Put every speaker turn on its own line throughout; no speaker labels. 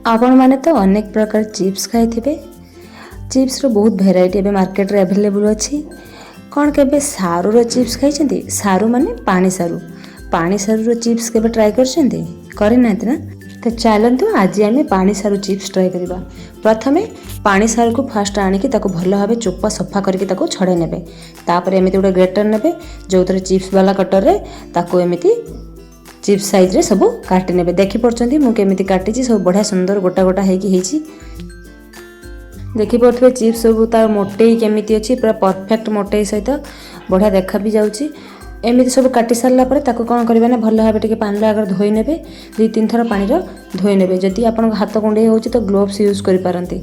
ଆପଣମାନେ ତ ଅନେକ ପ୍ରକାର ଚିପ୍ସ ଖାଇଥିବେ। ଚିପ୍ସର ବହୁତ ଭେରାଇଟି ଏବେ ମାର୍କେଟରେ ଆଭେଲେବୁଲ୍ ଅଛି। କ'ଣ କେବେ ସାରୁର ଚିପ୍ସ ଖାଇଛନ୍ତି? ସାରୁ ମାନେ ପାଣି ସାରୁ। ପାଣି ସାରୁର ଚିପ୍ସ କେବେ ଟ୍ରାଏ କରିଛନ୍ତି? କରିନାହାନ୍ତି ନା? ତ ଚାଲନ୍ତୁ, ଆଜି ଆମେ ପାଣି ସାରୁ ଚିପ୍ସ ଟ୍ରାଏ କରିବା। ପ୍ରଥମେ ପାଣି ସାରୁକୁ ଫାଷ୍ଟ ଆଣିକି ତାକୁ ଭଲ ଭାବେ ଚୋପା ସଫା କରିକି ତାକୁ ଛଡ଼େଇ ନେବେ। ତାପରେ ଏମିତି ଗୋଟେ ଗ୍ରେଟର ନେବେ, ଯେଉଁଥିରେ ଚିପ୍ସ ବାଲା କଟରରେ ତାକୁ ଏମିତି ଚିପ୍ସ ସାଇଜ୍ରେ ସବୁ କାଟି ନେବେ। ଦେଖିପାରୁଛନ୍ତି ମୁଁ କେମିତି କାଟିଛି? ସବୁ ବଢ଼ିଆ ସୁନ୍ଦର ଗୋଟା ଗୋଟା ହେଇକି ହେଇଛି। ଦେଖିପାରୁଥିବେ ଚିପ୍ସ ସବୁ ତାର ମୋଟେଇ କେମିତି ଅଛି, ପୁରା ପରଫେକ୍ଟ ମୋଟେଇ ସହିତ ବଢ଼ିଆ ଦେଖା ବି ଯାଉଛି। ଏମିତି ସବୁ କାଟି ସାରିଲା ପରେ ତାକୁ କ'ଣ କରିବେ ନା, ଭଲ ଭାବେ ଟିକେ ପାଣିର ଆଗରେ ଧୋଇ ନେବେ। ଦୁଇ ତିନି ଥର ପାଣିର ଧୋଇ ନେବେ। ଯଦି ଆପଣଙ୍କ ହାତ କୁଣ୍ଡେଇ ହେଉଛି ତ ଗ୍ଲୋଭ୍ସ ୟୁଜ୍ କରିପାରନ୍ତି।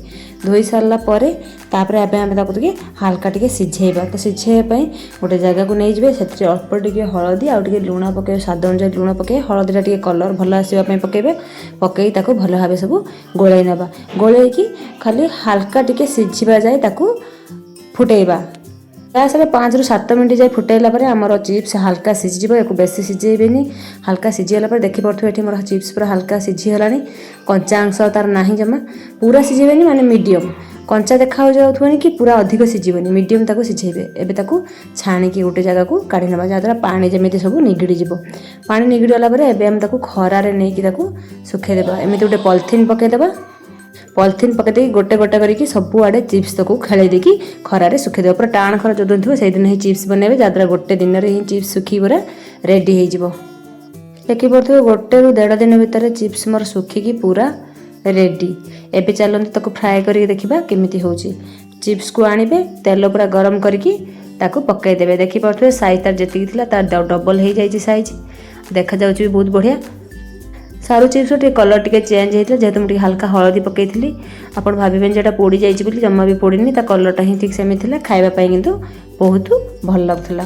ଧୋଇ ସାରିଲା ପରେ ତାପରେ ଏବେ ଆମେ ତାକୁ ଟିକେ ହାଲକା ଟିକେ ସିଝେଇବା। ତ ସିଝେଇବା ପାଇଁ ଗୋଟେ ଜାଗାକୁ ନେଇଯିବେ। ସେଥିରେ ଅଳ୍ପ ଟିକେ ହଳଦୀ ଆଉ ଟିକେ ଲୁଣ ପକାଇବେ। ସ୍ୱାଦ ଅନୁଯାୟୀ ଲୁଣ ପକାଇବେ। ହଳଦୀଟା ଟିକେ କଲର୍ ଭଲ ଆସିବା ପାଇଁ ପକାଇବେ। ପକାଇ ତାକୁ ଭଲ ଭାବେ ସବୁ ଗୋଳେଇ ନେବା। ଗୋଳେଇକି ଖାଲି ହାଲକା ଟିକେ ସିଝିବା ଯାଏ ତାକୁ ଫୁଟେଇବା। ଗ୍ୟାସରେ 5ରୁ 7 ମିନିଟ୍ ଯାଏ ଫୁଟେଇଲା ପରେ ଆମର ଚିପ୍ସ ହାଲକା ସିଝିଯିବ। ୟାକୁ ବେଶୀ ସିଝେଇବେନି। ହାଲକା ସିଝିଗଲା ପରେ ଦେଖିପାରୁଥିବେ, ଏଠି ମୋର ଚିପ୍ସ ପୁରା ହାଲକା ସିଝିଗଲାଣି। କଞ୍ଚା ଅଂଶ ତାର ନାହିଁ ଜମା। ପୁରା ସିଝେଇବେନି, ମାନେ ମିଡ଼ିୟମ୍। କଞ୍ଚା ଦେଖା ଯାଉଥିବନି କି ପୁରା ଅଧିକ ସିଝିବନି, ମିଡ଼ିୟମ୍ ତାକୁ ସିଝେଇବେ। ଏବେ ତାକୁ ଛାଣିକି ଗୋଟେ ଜାଗାକୁ କାଢ଼ି ନେବା, ଯାହାଦ୍ୱାରା ପାଣି ଯେମିତି ସବୁ ନିଗିଡ଼ି ଯିବ। ପାଣି ନିଗିଡ଼ି ଗଲା ପରେ ଏବେ ଆମେ ତାକୁ ଖରାରେ ନେଇକି ତାକୁ ଶୁଖେଇଦେବା। ଏମିତି ଗୋଟେ ପଲିଥିନ୍ ପକାଇଦେବା। ପଲିଥିନ୍ ପକାଇ ଦେଇକି ଗୋଟେ ଗୋଟେ କରିକି ସବୁଆଡ଼େ ଚିପ୍ସ ତାକୁ ଖେଳେଇ ଦେଇକି ଖରାରେ ଶୁଖେଇଦେବା। ପୁରା ଟାଣ ଖରା ଯେଉଁଦିନ ଥିବ, ସେଇଦିନ ହିଁ ଚିପ୍ସ ବନେଇବେ, ଯାହାଦ୍ୱାରା ଗୋଟେ ଦିନରେ ହିଁ ଚିପ୍ସ ଶୁଖି ପୁରା ରେଡ଼ି ହେଇଯିବ। ଦେଖିପାରୁଥିବେ, 1ରୁ 1.5 ଦିନ ଭିତରେ ଚିପ୍ସ ମୋର ଶୁଖିକି ପୁରା ରେଡ଼ି। ଏବେ ଚାଲନ୍ତୁ ତାକୁ ଫ୍ରାଏ କରିକି ଦେଖିବା କେମିତି ହେଉଛି। ଚିପ୍ସକୁ ଆଣିବେ, ତେଲ ପୁରା ଗରମ କରିକି ତାକୁ ପକାଇଦେବେ। ଦେଖିପାରୁଥିବେ, ସାଇଜ୍ ତାର ଯେତିକି ଥିଲା ତାର ଡବଲ୍ ହେଇଯାଇଛି ସାଇଜ୍। ଦେଖାଯାଉଛି ବି ବହୁତ ବଢ଼ିଆ। ସାରୁ ଚିପ୍ସର ଟିକେ କଲର୍ ଟିକେ ଚେଞ୍ଜ ହେଇଥିଲା, ଯେହେତୁ ମୁଁ ଟିକେ ହାଲକା ହଳଦୀ ପକାଇଥିଲି। ଆପଣ ଭାବିବେନି ଯେ ଏଇଟା ପୋଡ଼ି ଯାଇଛି ବୋଲି। ଜମା ବି ପୋଡ଼ିନି। ତା କଲର୍ଟା ହିଁ ଠିକ୍ ସେମିତି ଥିଲା। ଖାଇବା ପାଇଁ କିନ୍ତୁ ବହୁତ ଭଲ ଲାଗୁଥିଲା।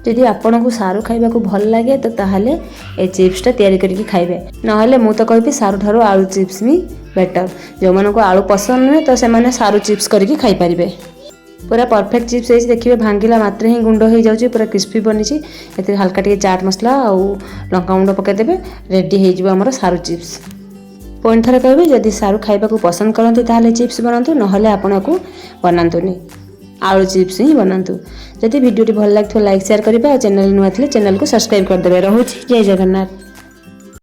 ଯଦି ଆପଣଙ୍କୁ ସାରୁ ଖାଇବାକୁ ଭଲ ଲାଗେ ତ ତାହେଲେ ଏ ଚିପ୍ସଟା ତିଆରି କରିକି ଖାଇବେ। ନହେଲେ ମୁଁ ତ କହିବି ସାରୁ ଠାରୁ ଆଳୁ ଚିପ୍ସ ହିଁ ବେଟର୍। ଯେଉଁମାନଙ୍କୁ ଆଳୁ ପସନ୍ଦ ନୁହେଁ ତ ସେମାନେ ସାରୁ ଚିପ୍ସ କରିକି ଖାଇପାରିବେ। ପୁରା ପରଫେକ୍ଟ ଚିପ୍ସ ହେଇଛି। ଦେଖିବେ, ଭାଙ୍ଗିଲା ମାତ୍ରେ ହିଁ ଗୁଣ୍ଡ ହେଇଯାଉଛି। ପୁରା କ୍ରିସ୍ପି ବନିଛି। ଏଥିରେ ହାଲକା ଟିକେ ଚାଟ୍ ମସଲା ଆଉ ଲଙ୍କା ଗୁଣ୍ଡ ପକାଇଦେବେ, ରେଡ଼ି ହେଇଯିବ ଆମର ସାରୁ ଚିପ୍ସ। ପୁଣି ଥରେ କହିବି, ଯଦି ସାରୁ ଖାଇବାକୁ ପସନ୍ଦ କରନ୍ତି ତାହେଲେ ଚିପ୍ସ ବନାନ୍ତୁ, ନହେଲେ ଆପଣ ୟାକୁ ବନାନ୍ତୁନି, ଆଳୁ ଚିପ୍ସ ହିଁ ବନାନ୍ତୁ। ଯଦି ଭିଡ଼ିଓଟି ଭଲ ଲାଗିଥିବ, ଲାଇକ୍, ସେୟାର କରିବେ ଆଉ ଚ୍ୟାନେଲ୍ ନୂଆ ଥିଲେ ଚ୍ୟାନେଲକୁ ସବସ୍କ୍ରାଇବ୍ କରିଦେବେ। ରହୁଛି, ଜୟ ଜଗନ୍ନାଥ।